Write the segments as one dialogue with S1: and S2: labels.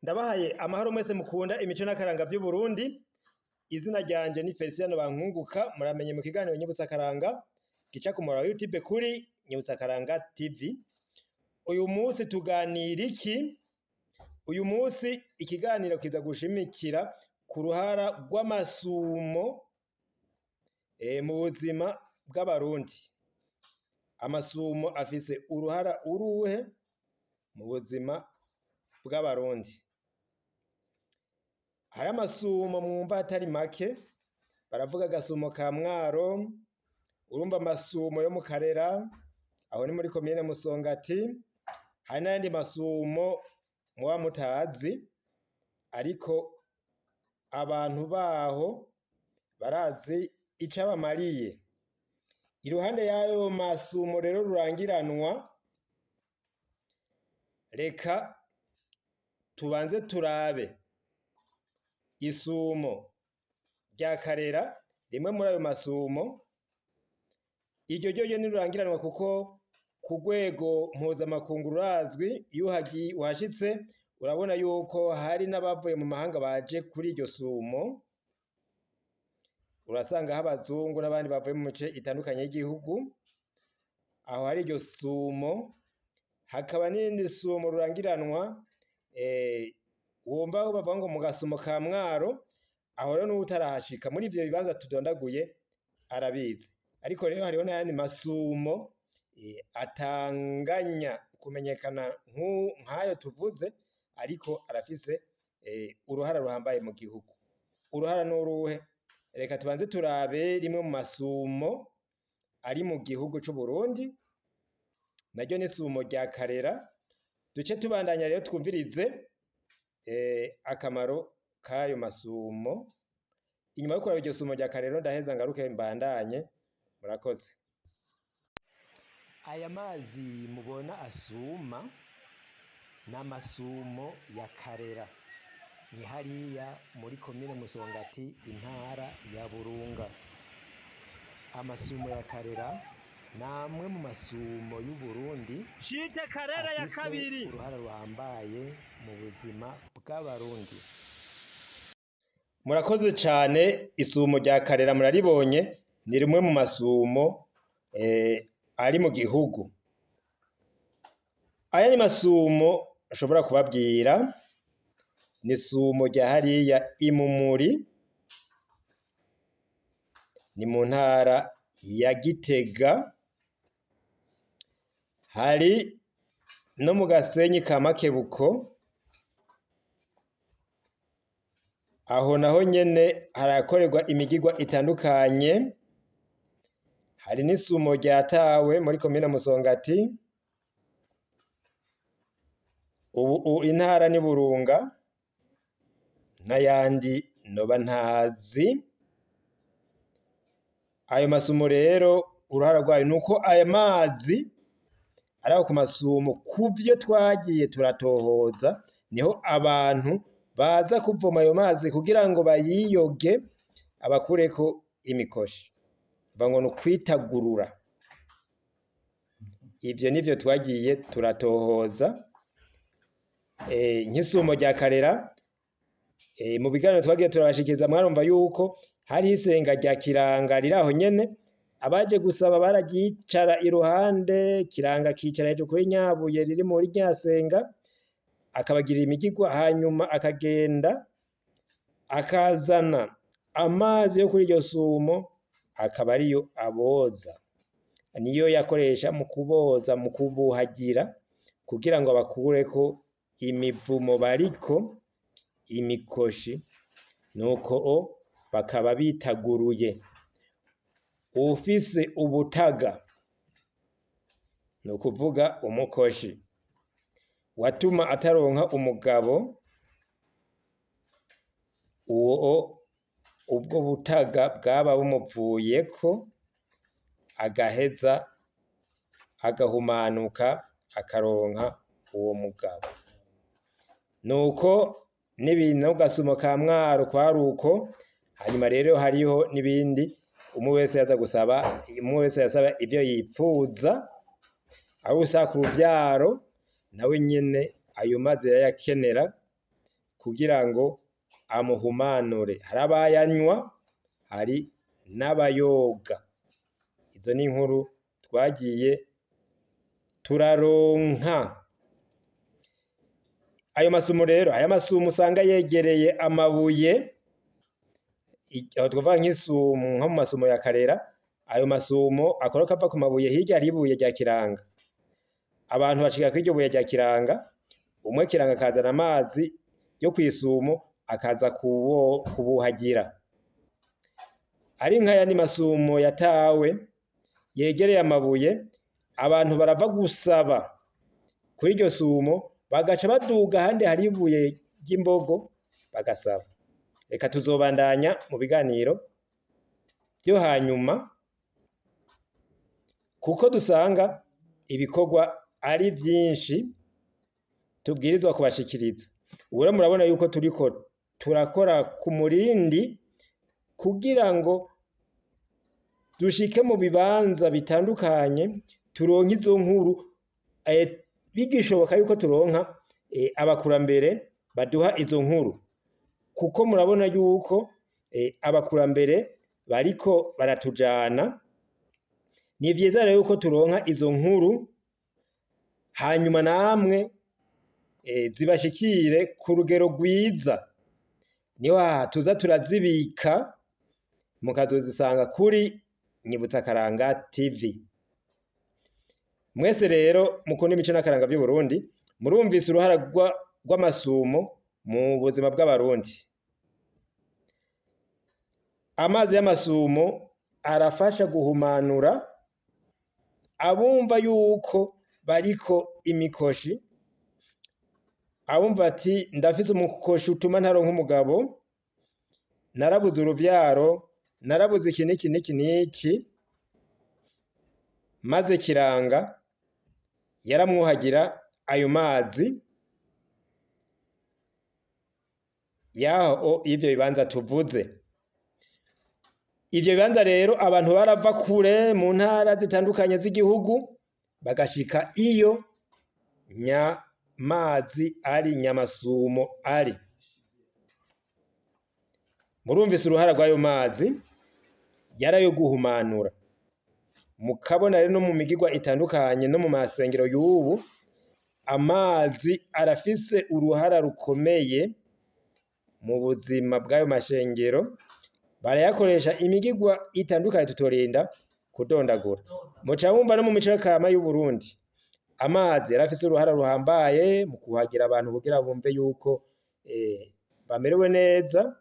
S1: Ndabahaye amahoro mwese mukunda imico n'akaranga vy'Uburundi. Izina ryanje ni Feliciano Bankunguka, muramenye mu kiganiro Nyibutsa Akaranga gica ku muhora wa YouTube kuri Nyibutsa Akaranga TV. Uyu munsi tuganira iki? Uyu munsi ikiganiro kiza gushimikira ku ruhara rw'amasumo mu buzima bw'Abarundi. Amasumo afise uruhara uruhe mu buzima bw'Abarundi? Hari amasumo mwumva atari make, baravuga agasumo ka Mwaro, urumva amasumo yo mu Karera, aho ni muri komine Musongati, hari n'ayandi masumo muba mutazi, ariko abantu baho barazi ico abamariye. Iruhande y'ayo masumo rero rurangiranwa, reka tubanze turabe isumo rya Karera, rimwe muri ayo masumo. Iryo ryoryo ntirurangiranwa kuko ku rwego mpuzamakungu rurazwi. Iyo uhashitse urabona yuko hari n'abavuye mu mahanga baje kuri iryo sumo, urasangaho abazungu n'abandi bavuye mu mice itandukanye y'igihugu. Aho hari iryo sumo, hakaba n'irindi sumo rurangiranwa wumva aho bavuga ngo mu gasumo ka Mwaro. Aho rero n'uwutarahashika muri ivyo bibanza tudondaguye arabizi. Ariko rero hariho n'ayandi masumo atanganya kumenyekana nk'ayo tuvuze, ariko arafise uruhara ruhambaye mu gihugu. Uruhara n'uruhe? Reka tubanze turabe rimwe mu masumo ari mu gihugu c'Uburundi, naryo ni isumo rya Karera. Duce tubandanya rero twumvirize akamaro k'ayo masumo. Inyuma yo kuraba iryo sumo rya Karera, ndaheza ngaruke mbandanye. Murakoze.
S2: Aya mazi mubona asuma ni amasumo ya Karera, ni hariya muri komine Musongati, intara ya Burunga. Amasumo ya Karera ni amwe mu masumo y'Uburundi
S1: Shite Karera ya
S2: afise
S1: kabiri.
S2: uruhara ruhambaye mu buzima bw'Abarundi.
S1: Murakoze cane. Isumo rya Karera muraribonye, ni rimwe mu masumo ari mu gihugu. Aya ni masumo ashobora kubabwira ni isumo rya hariya Imumuri, ni mu ntara ya Gitega, hari no mu Gasenyi ka Makebuko, aho naho nyene harakorerwa imigirwa itandukanye. Hari n'isumo rya Tawe muri komine Musongati, ubu intara ni Burunga, n'ayandi noba ntazi. Ayo masumo rero uruhara rwayo nuko aya mazi ari aho ku masumo, kuvyo twagiye turatohoza, niho abantu baza kuvoma ayo mazi kugira ngo bayiyoge abakureko imikoshi, bavuga ngo ni ukwitagurura. Ivyo nivyo twagiye turatohoza. Nk'isumo rya Karera, mu biganiro twagiye turabashikiriza mwarumva yuko hariho isenga rya Kiranga riri aho nyene. Abaje gusaba bararyicara iruhande, Kiranga akicara hejuru kuri nyabuye riri muri rya senga, akabagirira imigirwa, hanyuma akagenda akazana amazi yo kuri iryo sumo, akaba ariyo aboza, niyo yakoresha mu kuboza, mu kubuhagira, kugira ngo abakureko imivumo bariko imikoshi, nuko bakaba bitaguruye. Uwufise ubutaga, ni ukuvuga umukoshi, watuma ataronka umugabo, uwo ubwo butaga bwaba bumuvuyeko, agaheza agahumanuka akaronka uwo mugabo. Nuko n'ibintu gasumo ka Mwaro kwari uko. Hanyuma rero hariho n'ibindi, umwe wese yaza gusaba, umwe wese yasaba ivyo yipfuza, aho ushaka uruvyaro nawe nyene ayo mazi yayakenera. kugira ngo amuhumanure. Hari abayanywa, hari n'abayoga. Izo ni inkuru twagiye turaronka. Ayo masumo rero, aya masumo usanga yegereye amabuye, aho twovuga nk'isumo nko mu masumo ya Karera, ayo masumo akoroka ava ku mabuye, hirya hari ibuye rya Kiranga. Abantu bashika kw'iryo buye rya Kiranga, umwe Kiranga akazana amazi yo kw'isumo akaza kubuhagira. Ari nk'ayandi masumo yatawe yegereye amabuye, abantu barava gusaba kuri iryo sumo, bagaca baduga ahandi hari ibuye ry'imbogo bagasaba. Reka tuzobandanya mu biganiro vyo hanyuma, kuko dusanga ibikorwa ari vyinshi tubwirizwa kubashikiriza. Ubu rero murabona yuko turiko turakora ku murindi kugira ngo dushike mu bibanza bitandukanye, turonke izo nkuru, bigishoboka yuko turonka abakurambere baduha izo nkuru, kuko murabona yuko abakurambere bariko baratujana. Ni vyiza rero yuko turonka izo nkuru, hanyuma namwe zibashikire ku rugero rwiza. Niho tuza turazibika, mukazozisanga kuri Nyibutsa Karanga TV. Mwese rero mukunda imico n'akaranga vy'Uburundi, murumvise uruhara rw'amasumo mu buzima bw'Abarundi. Amazi y'amasumo arafasha guhumanura abumva yuko bariko imikoshi, abumva ati ndafise umukoshi utuma ntaronka umugabo, narabuze uruvyaro, narabuze iki n'iki n'iki n'iki, maze Kiranga yaramwuhagira ayo mazi yaho ivyo bibanza tuvuze. Ivyo bibanza rero abantu barava kure mu ntara zitandukanye z'igihugu bagashika iyo nyamazi ari, nyamasumo ari. Murumvise uruhara rw'ayo mazi yarayo guhumanura. Mukabona rero no mu migigwa itandukanye no mu masengero y'ubu, amazi arafise uruhara rukomeye mu buzima bw'ayo mashengero, barayakoresha imigigwa itandukanye tutorinda kudondagura. Muca wumva no mu mico kama y'Uburundi, amazi yarafise uruhara ruhambaye mu kuhagira abantu kugira bumve yuko bamerewe neza.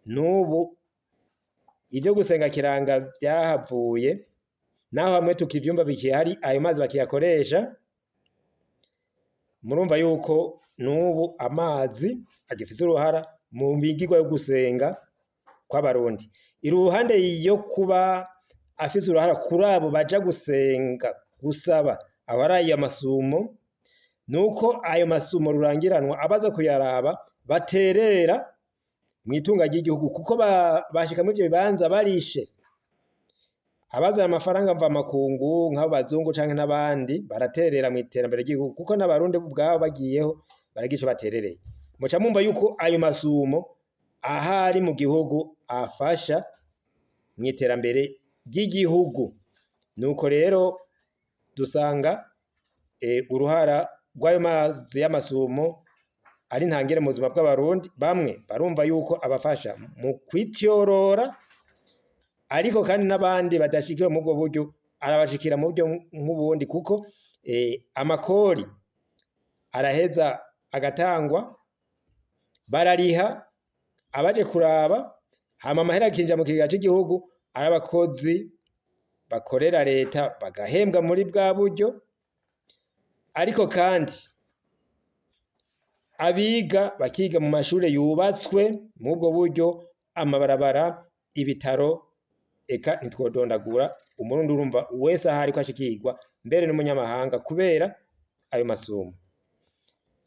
S1: N'ubu ivyo gusenga Kiranga vyahavuye, naho hamwe tukivyumva bikihari, ayo mazi bakiyakoresha. Murumva yuko n'ubu amazi agifise uruhara mu migigwa yo gusenga kw'Abarundi. Iruhande yo kuba afise uruhara kuri abo baja gusenga gusaba aho ari ayo masumo, nuko ayo masumo rurangiranwa abaza kuyaraba baterera mw'itunga ry'igihugu, kuko bashika muri ivyo bibanza barishe. Abazana amafaranga mva makungu nk'abo bazungu canke n'abandi baraterera mw'iterambere ry'igihugu, kuko n'Abarundi ubwabo bagiyeho baragira ico baterereye. Muca mumva yuko ayo masumo ahari mu gihugu afasha mw'iterambere ry'igihugu. Nuko rero dusanga uruhara rw'ayo mazi y'amasumo ari ntangere mu buzima bw'Abarundi. Bamwe barumva yuko abafasha mu kwityorora, ariko kandi n'abandi badashikiwe mu bwo buryo arabashikira mu buryo nk'ubundi, kuko amakori araheza agatangwa, barariha abaje kuraba, hama amahera akinjira mu kigega c'igihugu, ari abakozi bakorera leta bagahembwa muri bwa buryo. Ariko kandi abiga bakiga mu mashure yubatswe mu bwo buryo, amabarabara, ibitaro, eka ntitwodondagura. Umurundi urumva wese ahari ko ashikirwa, mbere n'umunyamahanga, kubera ayo masumo.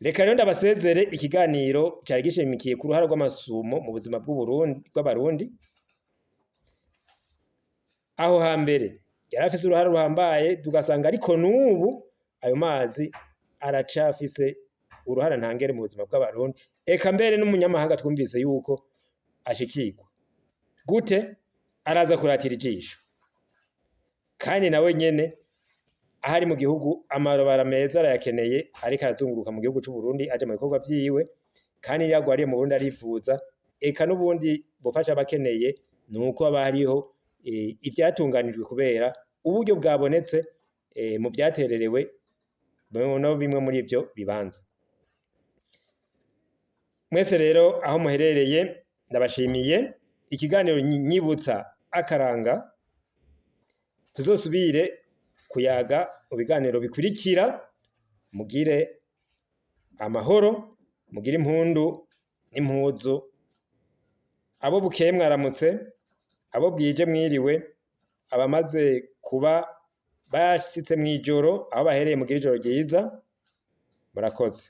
S1: Reka rero ndabasezere. Ikiganiro cari gishimikiye ku ruhara rw'amasumo mu buzima bw'Abarundi. Aho hambere yarafise uruhara ruhambaye, tugasanga ariko n'ubu ayo mazi aracafise uruhara ntangere mu buzima bw'Abarundi. Eka mbere n'umunyamahanga twumvise yuko ashikirwa gute, araza kuratira ijisho, kandi nawe nyene ahari mu gihugu amabarabara meza arayakeneye, ariko arazunguruka mu gihugu c'u Burundi aje mu bikorwa vyiwe, kandi iyo agwariye mu Burundi arivuza. Eka n'ubundi bufasha abakeneye nuko haba hariho ivyatunganijwe kubera uburyo bwabonetse mu vyatererewe no bimwe muri ivyo bibanza. Mwese rero aho muherereye ndabashimiye. Ikiganiro Nyibutsa Akaranga, tuzosubire kuyaga mu biganiro bikurikira. Mugire amahoro, mugire impundu n'impuzu. Abo bukeye mwaramutse, abo bwije mwiriwe, abamaze kuba bashitse mw'ijoro aho bahereye mugire ijoro ryiza. Murakoze.